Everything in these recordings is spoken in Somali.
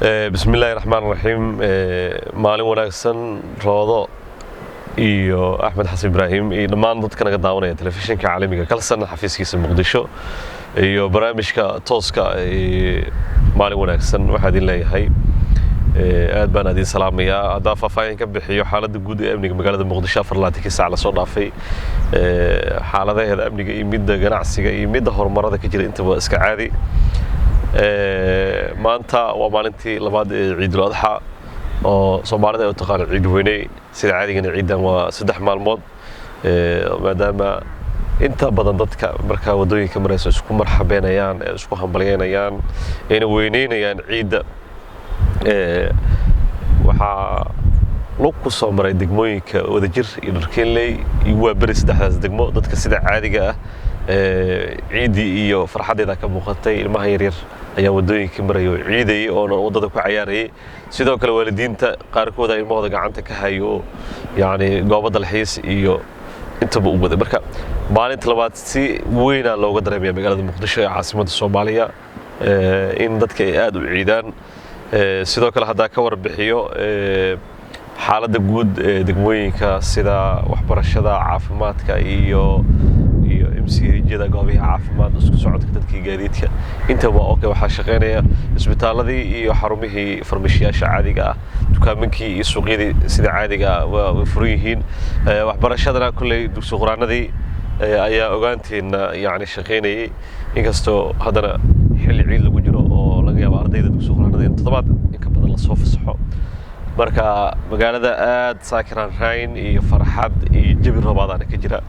Bismi illaahi raxmaan raxiim. Maalin wanaagsan, Roodo iyo Axmed Xasan Ibraahim iyo dhammaan dadka naga daawanaya telefishinka caalamiga Kalsan, xafiiskiisa Muqdisho iyo barnaamijka tooska. Maalin wanaagsan waxaa idin leeyahay, aad baan idin salaamayaa. Haddaan faahfaahin ka bixiyo xaaladda guud ee amniga magaalada Muqdisho 24-kii saac lasoo dhaafay, xaaladaheeda amniga iyo midda ganacsiga iyo midda horumarada ka jira intaba iska caadi. Maanta waa maalintii labaad ee Ciidul Adxa oo Soomaalida ay u taqaano ciid weyne. Sida caadigana ciidan waa 3 maalmood, maadaama inta badan dadka markaa waddooyinka maraysa isku marxabeynayaan, ee isku hambalyeynayaan, ayna weyneynayaan ciidda. Waxaa lug ku soo maray degmooyinka Wadajir iyo Dharkeenley iyo Waaberi. Saddexdaas degmo dadka sida caadiga ah ciiddii iyo farxaddeeda ka muuqatay. Ilmaha yaryar ayaa waddooyinka maraya oo ciidayay oona waddada ku cayaarayay. Sidoo kale waalidiinta qaarkooda ilmahooda gacanta ka hayo, yacni goobo dalxiis iyo intaba u waday. Marka maalinta labaad si weynaa looga dareemaya magaalada Muqdisho ee caasimadda Soomaaliya in dadka ay aada u ciidaan. Sidoo kale haddaa ka warbixiyo xaaladda guud ee degmooyinka, sida waxbarashada, caafimaadka iyo MCH-yada, goobihii caafimaad, isku socodka dadkii, gaadiidka, intaba okay. Waxaa shaqeynaya isbitaaladii iyo xarumihii farmashiyaasha caadiga ah. Dukaamankii iyo suuqyadii sida caadiga ah way furan yihiin. Waxbarashadana kolley dugsi quraanadii ayaa ogaanteedna yacni shaqeynayay, inkastoo haddana xilli ciid lagu jiro oo laga yaabo ardayda dugsi quraanada in toddobaad in ka badan lasoo fasaxo. Marka magaalada aad saakiraan rayn iyo farxad iyo jabi roobaadaana ka jira.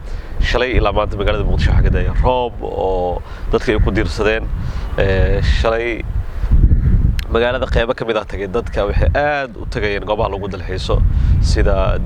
Shalay ilaa maanta magaalada Muqdisho waxaa ka da'aya roob oo dadka ay ku diirsadeen. Shalay magaalada qeybo ka mid ah tagay. Dadka waxay aad u tagayeen goobaha lagu dalxiiso, sida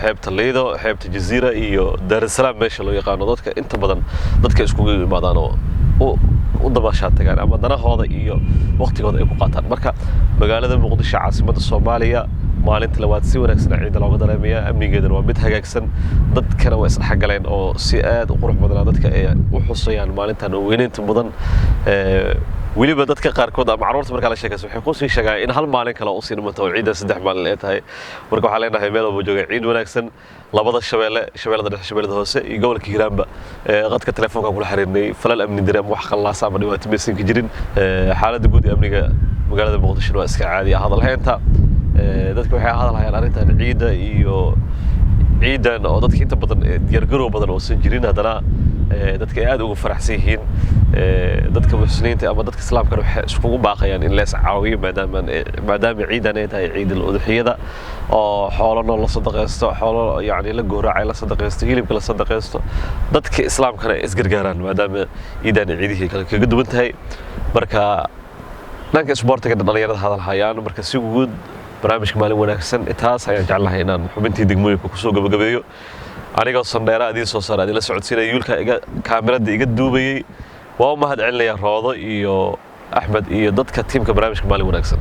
xeebta Liido, xeebta Jaziira iyo Daarusalaam meesha loo yaqaano. Dadka inta badan dadka iskugu imaadaan oo u dabaashaa tagaan ama danahooda iyo waqtigooda ay ku qaataan. Marka magaalada Muqdisho, caasimadda Soomaaliya, maalinta labaad si wanaagsan ciidda looga dareemaya. Amnigeedana waa mid hagaagsan, dadkana waa isdhexgaleen oo si aad u qurux badanaa dadka ay u xusayaan maalintan oo weyneynta mudan. Weliba dadka qaarkood ama carruurta markaa la sheekayso waxay kusii sheegaan in hal maalin kale usii dhimanta oo ciidda 3 maalin ay tahay. Marka waxaa leenahay meel walba jooga ciid wanaagsan. Labada shabeelle, Shabeellada Dhexe, Shabeellada Hoose iyo gobolka Hiiraanba, qadka telefoonka kula xiriirnay, falal amni dare ama wax qallaasa ama dhibaato maysan ka jirin. Xaaladda guud ee amniga magaalada Muqdisho waa iska caadi ah. Hadalhaynta dadka waxay hadalhayaan arrintan ciidda iyo ciidan oo dadka inta badan diyaargarow badan uusan jirin, haddana dadka ay aad ugu faraxsan yihiin. Dadka muslimiinta ama dadka islaamkana waxay iskugu baaqayaan in lees caawiyo, maadaama ciidan ay tahay ciidul udxiyada oo xoolo nool la sadaqaysto, xoolo yacni la gowracay la sadaqaysto, hilibka la sadaqaysto, dadka islaamkana ay isgargaaraan, maadaama ciidan ay ciidihii kale kaga duwan tahay. Marka dhanka isboortiga dhalinyarada hadal hayaan. Marka si guud barnaamijka maalin wanaagsan taas ayaan jeclahay inaan xubintii degmooyinka kusoo gabagabeeyo. Anigoo Sandheera idiin soo saara, idinla socodsiinaya, yuulka iga kaamirada iga duubayey, waa u mahad celinaya Roodo iyo Axmed iyo dadka tiimka barnaamijka maalin wanaagsan.